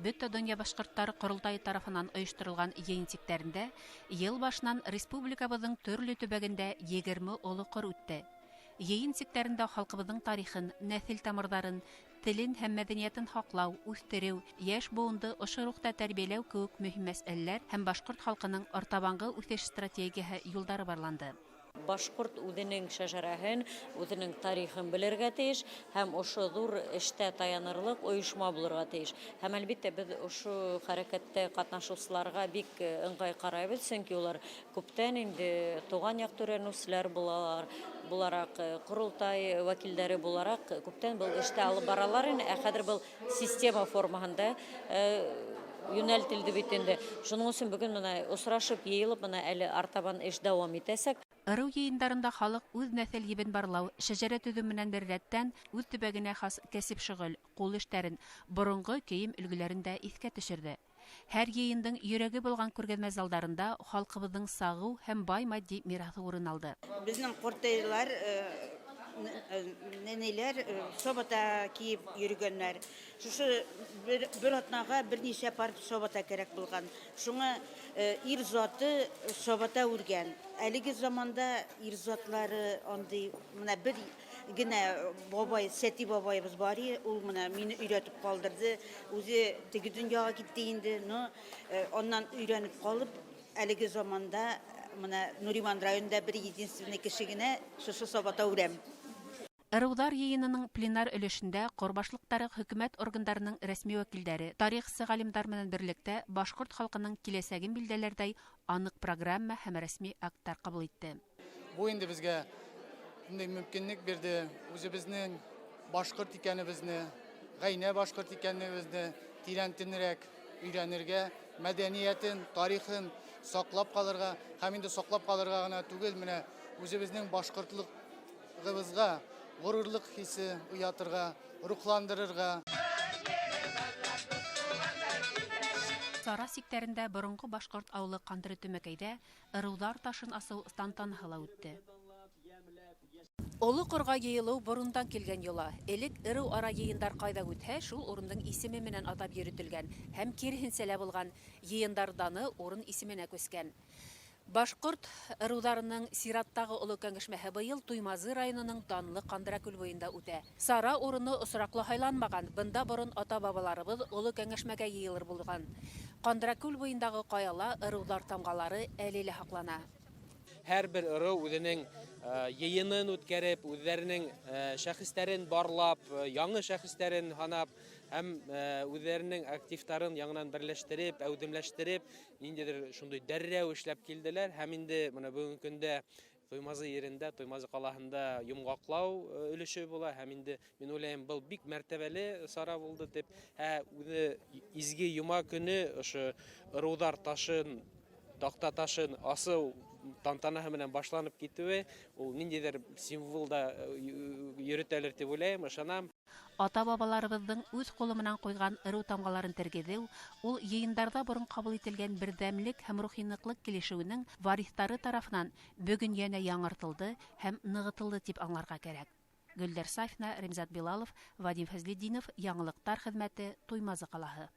Бөтә донъя башҡорттары ҡоролтайы тарафынан ойошторолған йыйын сиктәрендә йыл башынан республикабыҙҙың төрлө төбәгендә 20 оло ҡор үтте. Йыйын сиктәрендә халҡыбыҙҙың тарихын, нәҫел тамырҙарын, телен һәм мәҙәниәтен һаҡлау, үҫтереү, йәш быуынды ошо рухта тәрбиәләү кеүек мөһим мәсьәләләр һәм башҡорт халҡының артабанғы үҫеш стратегияһы юлдары барланды. Башҡорт үҙенең шәжәрәһен, үҙенең тарихын белергә тейеш һәм ошо ҙур эштә таянырлыҡ ойошма булырға тейеш. Һәм, әлбиттә, беҙ ошо хәрәкәттә ҡатнашыусыларға бик ыңғай ҡарайбыҙ, сөнки улар күптән инде тыуған яҡты өйрәнеүселәр булалар, булараҡ, ҡоролтай вәкилдәре булараҡ күптән был эште алып баралар ине, ә хәҙер был система формаһында йүнәлтелде бит инде. Шуның өсөн бөгөн бына осрашып, йыйылып, бына әле артабан эш дауам итәсәк. Ырыу йыйындарында халыҡ үҙ нәҫел ебен барлау, шәжәрә төҙөү менән бер рәттән үҙ төбәгенә хас кәсеп-шөғөл, ҡул эштәрен, боронғо кейем өлгөләрен дә иҫкә төшөрҙө. Һәр йыйындың йөрәге булған күргәҙмә залдарында халҡыбыҙҙың сағыу һәм бай матди мираҫы урын алды. Беҙҙең ҡортайлар, нәнәйләр сабата кейеп йөрөгәндәр. Шушы бер атнаға бер нисә пар сабата кәрәк булған. Шуңа ир заты сабата үргән. Әлеге заманда ир затлары андый менә бер генә бабай, Сәти бабайыбыз бар иде, ул менә мине өйрәтеп калдырды. Үзе теге дөньяга китте инде, но аннан өйрәнеп калып, әлеге заманда менә Нуриман районында бер единственный кеше генә шушы сабата үрәм. Ырыуҙар йыйынының пленар өлөшөндә ҡор башлыҡтары, хөкүмәт органдарының рәсми вәкилдәре, тарихсы ғалимдар менән берлектә башҡорт халҡының киләсәген билдәләрҙәй аныҡ программа һәм рәсми акттар ҡабул итте. Бу инде беҙгә шундай мөмкинлек бирҙе, үҙебеҙҙең башҡорт икәнебеҙҙе, ғәйнә башҡорт икәнебеҙҙе тирәнтенерәк өйрәнергә, мәҙәниәтен, тарихын саҡлап ҡалырға һәм инде саҡлап ҡалырға ғына түгел, менә үҙебеҙҙең башҡортлоғыбыҙға ғорурлыҡ хисе уятырға, рухландырырға. Сара сиктәрендә боронғо башҡорт ауылы Ҡандыры Төмәкәйҙә ырыуҙар ташын асыу тантанаһы ла үтте. Оло ҡорға йыйылыу борондан килгән йола. Элек ырыу ара йыйындар ҡайҙа үтһә, шул урындың исеме менән атап йөрөтөлгән һәм киреһенсә лә булған. Йыйындар даны урын исеменә күскән. Башҡорт ырыуҙарының сираттағы оло кәңәшмәһе быйыл Туймазы районының данлы Ҡандракүл буйында үтә. Сара урыны осраҡлы һайланмаған. Бында борон ата-бабаларыбыҙ оло кәңәшмәгә йыйылыр булған. Ҡандракүл буйындағы ҡаяла ырыуҙар тамғалары әле лә һаҡлана. Һәр бер ырыу үҙенең йыйынын үткәреп, үҙҙәренең шәхестәрен барлап, яңы шәхестәрен һанап һәм үҙҙәренең активтарын яңынан берләштереп, әүҙемләштереп, ниндәйҙер шундай дәррәү эшләп килделәр. Һәм инде бына бөгөнгө көндә Туймазы ерендә, Туймазы ҡалаһында йомғаҡлау өлөшө була. Һәм инде мин уйлайым, был бик мәртәбәле сара булды тип. Ә үҙе изге йома көнө ошо ырыуҙар ташын, таҡта ташын асыу тантанаһы менән башланып китеүе, ул ниндәйҙер символ да йөрөтәлер тип уйлайым, ышанам. Ата-бабаларыбыҙҙың үҙ ҡулы менән ҡуйған ырыу тамғаларын тергеҙеү, ул йыйындарҙа борон ҡабул ителгән берҙәмлек һәм рухи ныҡлыҡ килешеүенең вариҫтары тарафынан бөгөн йәнә яңыртылды һәм нығытылды тип аңларға кәрәк. Гөлдәр Сафина, Римзат Билалов, Вадим Фәзлетдинов, Яңылыҡтар хеҙмәте, Туймазы ҡалаһы.